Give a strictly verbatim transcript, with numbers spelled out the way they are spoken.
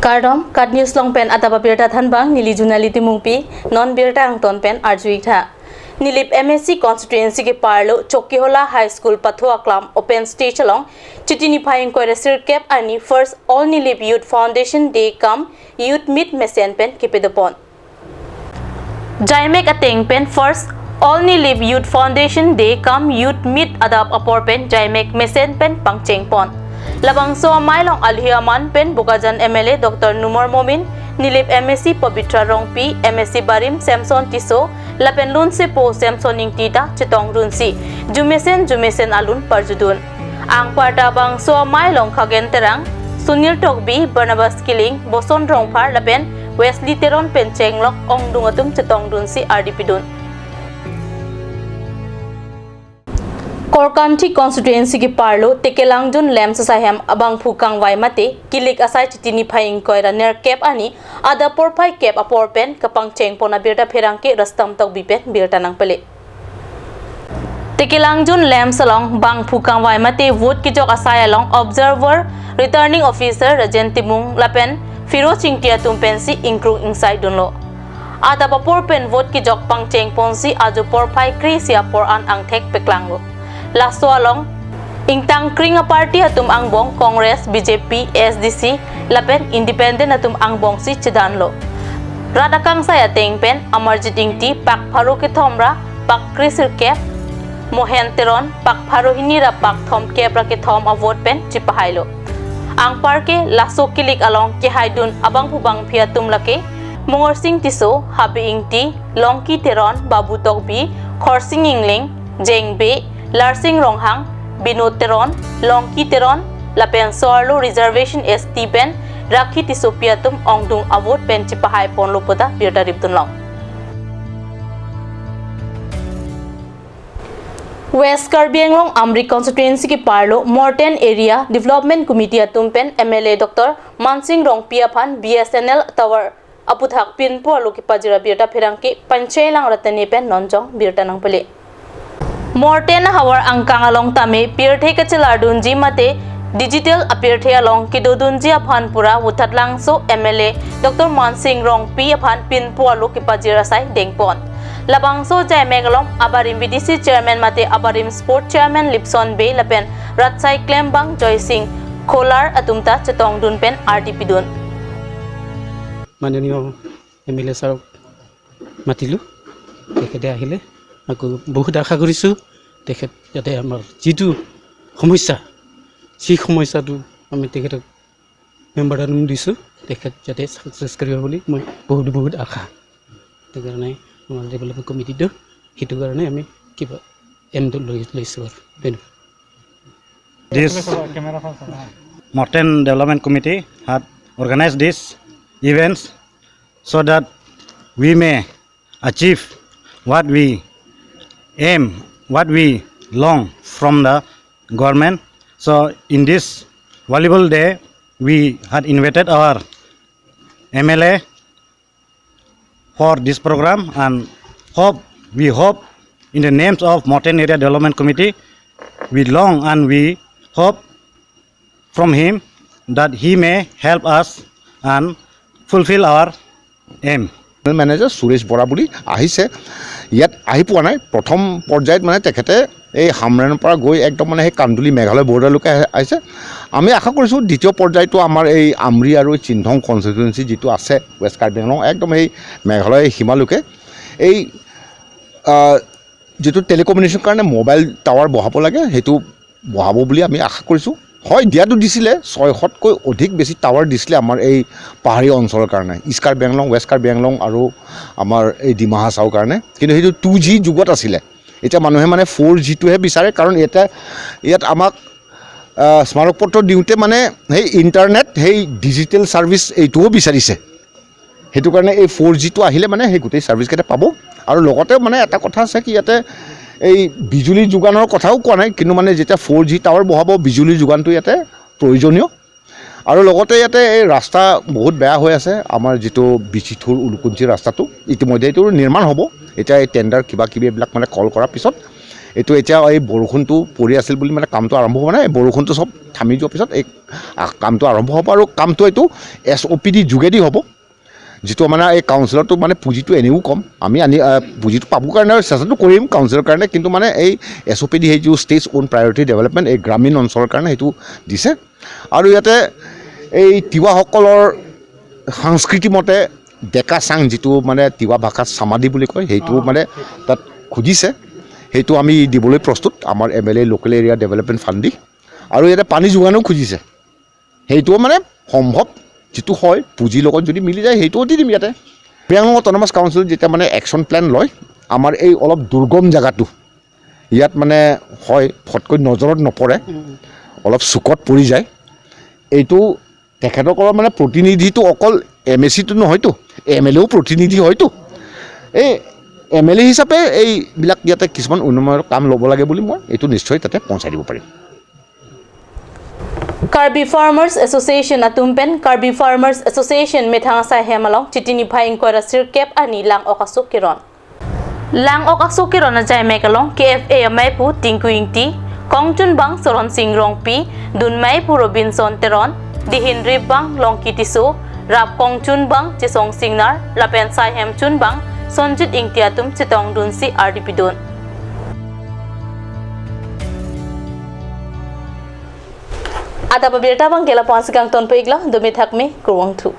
Kardom, KAT News along pen adap abirta thanbang, neli Junali Timungpi, non birta angton pen arju-ik tha. Nilip M A C constituency keparlo Chokihola High School pathu aklam open stage along Chiti niphai ingkoi ra sirkep arni First All Nilip Youth Foundation Day cum Youth Meet mesen pen kepadopon. Jaimek ateng pen First All Nilip Youth Foundation Day cum Youth Meet adap apor pen jaimek mesen pen pangchengpon. Labangso amei along alohi aman pen Bokajan M L A Doctor Numal Momin, Nilip M A C Pabitra Rongpi, M A C barim Samson Tisso, lapen lunsepo Samson Ingti ta chetongdunsi jumesen jumesen alun parjudun. Anparta bangso amei along Khagen Terang, Sunil Tokbi, Barnabas Killing, Boson Rongphar lapen Wesley Teron pen chenglok ongdung atum chetongdunsi ardi pidun. Korkanthi constituency keparlo Tekelangjun LAMPS asai hem abangphu kangvai mate kilik asai Chiti niphai ingkoi ra nerkep arni adap porphai kep apor pen kapangchengpon abirta pherangke Rustam Tokbi pen birta nangpale. Tekelangjun LAMPS along bangphu kangvai mate vote kejok asai along observer, returning officer Rajen Timung lapen Firoz Ingti atum pensi ingkrung ingsaidunlo. Adap apor pen vote kejok pangchengponsi ajo porphai kre-isi apor an angthek paklanglo. Laso along ingtangkring aparty atum angbong Congress, B J P, S D C lapen independent atum angbongsi chedanlo. Rat akangsai ateng pen Amarjit Ingti pak pharo kethom ra pak kre-sirkep, Mohen Teron pak pharo hini ra pak thomkep ra kethom avote pen chepahailo. Anparke laso kilik along kehaidun abangphu bangphi atum lake Mongorsing Tisso, Habe Ingti, Longki Teron, Babu Tokbi, Khorsing Ingling, Jeng Bey, Larsing Ronghang, Binod Teron, Longki Teron lapen so-arlo reservation S T pen Rakhi Tissopi atum ongdung avote pen chepahaiponlo puta birta ripdunlong. West Karbi Anglong Amri constituency keparlo Morten Area Development Committee atum pen M L A Doctor Mansing Rongpi aphan B S N L tower aputhak pinpo alo kepajir abirta pherangke Panchailang Ratani pen nonjong birta nangpale. Morten ahavar angkang along tame pirthe kachelardunji mate digital apirthe along kedodunji aphan pura Vuthatlangso M L A Doctor Mansing Rongpi aphan pinpo alo kepajir asai dengpon. Labangso jaimek along abarim V D C chairman mate abarim sport chairman Lipson Bey lapen ratsai klembang Joysing Kholar atum ta chetongdun pen ardi pidun. মাননীয় M L এ ছাৰক মাতিলোঁ। তেখেতে আহিলে, আকৌ বহুত আশা কৰিছোঁ তেখেত যাতে আমাৰ যিটো সমস্যা, সেই সমস্যাটো আমি তেখেতক মেমৰেণ্ডাম দিছোঁ, তেখেত যাতে ছাকচেছ কৰিব বুলি মই বহুত বহুত আশা। সেইটো কাৰণে আমাৰ ডেভেলপমেণ্ট কমিটিটো সেইটো কাৰণে আমি কিবা এমটো লৈ লৈছোঁ আৰু। ধন্যবাদ। This Morten Development Committee had organized this events so that we may achieve what we aim, what we long from the government. So in this valuable day, we had invited our M L A for this program and hope, we hope in the names of Morten Area Development Committee, we long and we hope from him that he may help us and fulfill our aim. General manager Suresh Bora বুলি আহিছে। ইয়াত আহি পোৱা নাই। প্ৰথম পৰ্যায়ত মানে তেখেতে এই হামৰেণৰ পৰা গৈ একদম মানে সেই কান্দুলি মেঘালয় বৰ্ডাৰলৈকে আহি-, আহিছে। আমি আশা কৰিছোঁ দ্বিতীয় পৰ্যায়টো আমাৰ এই আমৰি আৰু চিংথং কনষ্টিটুৱেঞ্চি যিটো আছে ৱেষ্ট কাৰ্বি আংলং, একদম এই মেঘালয় সীমালৈকে এই, আহ, যিটো টেলিকমিউনিকেশ্যন কাৰণে মোবাইল টাৱাৰ বহাব লাগে, সেইটো বহাব বুলি আমি আশা কৰিছোঁ। হয়, দিয়াটো দিছিলে, ছয়শতকৈ অধিক বেছি টাৱাৰ দিছিলে আমাৰ এই পাহাৰীয়া অঞ্চলৰ কাৰণে, ইষ্ট কাৰ্বি আংলং, ৱেষ্ট কাৰ্বি আংলং আৰু আমাৰ এই ডিমা হাছাওৰ কাৰণে। কিন্তু সেইটো টু জি যুগত আছিলে। এতিয়া মানুহে মানে ফ'ৰ জিটোহে বিচাৰে, কাৰণ ইয়াতে, ইয়াত আমাক, আহ, স্মাৰকপত্ৰ দিওঁতে মানে সেই ইণ্টাৰনেট, সেই ডিজিটেল ছাৰ্ভিচ এইটোও বিচাৰিছে। সেইটো কাৰণে এই ফ'ৰ জিটো আহিলে মানে সেই গোটেই ছাৰ্ভিচকেইটা পাব। আৰু লগতে মানে এটা কথা আছে কি, ইয়াতে এই বিজুলী যোগানৰ কথাও কোৱা নাই, কিন্তু মানে যেতিয়া ফ'ৰ জি টাৱাৰ বহাব, বিজুলী যোগানটো ইয়াতে প্ৰয়োজনীয়। আৰু লগতে ইয়াতে এই ৰাস্তা বহুত বেয়া হৈ আছে, আমাৰ যিটো বিচিথুৰ উলুকুঞ্চি ৰাস্তাটো ইতিমধ্যে এইটো নিৰ্মাণ হ'ব। এতিয়া এই টেণ্ডাৰ কিবা কিবি এইবিলাক মানে কল কৰাৰ পিছত এইটো এতিয়া এই বৰষুণটো পৰি আছিল বুলি মানে কামটো আৰম্ভ হোৱা নাই। বৰষুণটো চব থামি যোৱাৰ পিছত এই, আ, কামটো আৰম্ভ হ'ব আৰু কামটো এইটো এছ অ' পি ডি যোগেদি হ'ব। যিটো মানে এই কাউন্সিলৰটো মানে পুঁজিটো এনেও কম, আমি আনি, আ, পুঁজিটো পাবৰ কাৰণে চেষ্টাটো কৰিম কাউন্সিলৰ কাৰণে, কিন্তু মানে এই এছ অ' পি ডি সেইটো ষ্টেট অ'ন প্ৰায়ৰিটি ডেভেলপমেণ্ট এই গ্ৰামীণ অঞ্চলৰ কাৰণে সেইটো দিছে। আৰু ইয়াতে এই তিৱাসকলৰ সংস্কৃতি মতে ডেকা চাং, যিটো মানে তিৱা ভাষাত চামাদি বুলি কয়, সেইটো মানে তাত খুজিছে, সেইটো আমি দিবলৈ প্ৰস্তুত আমাৰ এম এল এ লোকেল এৰিয়া ডেভেলপমেণ্ট ফাণ্ড দি। আৰু ইয়াতে পানী যোগানো খুজিছে, সেইটো মানে সম্ভৱ, যিটো হয় পুঁজিৰ লগত যদি মিলি যায় সেইটোও দি দিম ইয়াতে। কাৰ্বি আংলং অট'নমাছ কাউন্সিল যেতিয়া মানে একশ্যন প্লেন লয়, আমাৰ এই অলপ দুৰ্গম জেগাটো ইয়াত মানে হয় ফটকৈ নজৰত নপৰে, অলপ চুকত পৰি যায়। এইটো তেখেতসকলৰ মানে প্ৰতিনিধিটো অকল এম এ চিটো নহয়তো, এম এল এও প্ৰতিনিধি হয়তো। এই এম এল এ হিচাপে এইবিলাক ইয়াতে কিছুমান উন্নয়নমূলক কাম ল'ব লাগে বুলি মই এইটো নিশ্চয় তাতে পহুচাই দিব পাৰিম। Karbi Farmers Association atum pen Karbi Farmers Association methang asai hem along Chiti niphai ingkoi ra sirkep arni lang-ok aso keron. Lang-ok aso keron ajai mek along K F A amei aphu Tinku Ingti, kongchunbang Soron Sing Rongpi, dunmei aphu Robinson Teron, dihin ripbang Longki Tisso, rap kongchunbang Chesong Singnar, lapen sai hem chunbang Sonjit Ingti atum chetongdunsi ardi pidun. Adap abirta abang ke lapu-an si kangtonpo iklo, dome thakme, kurvangthu.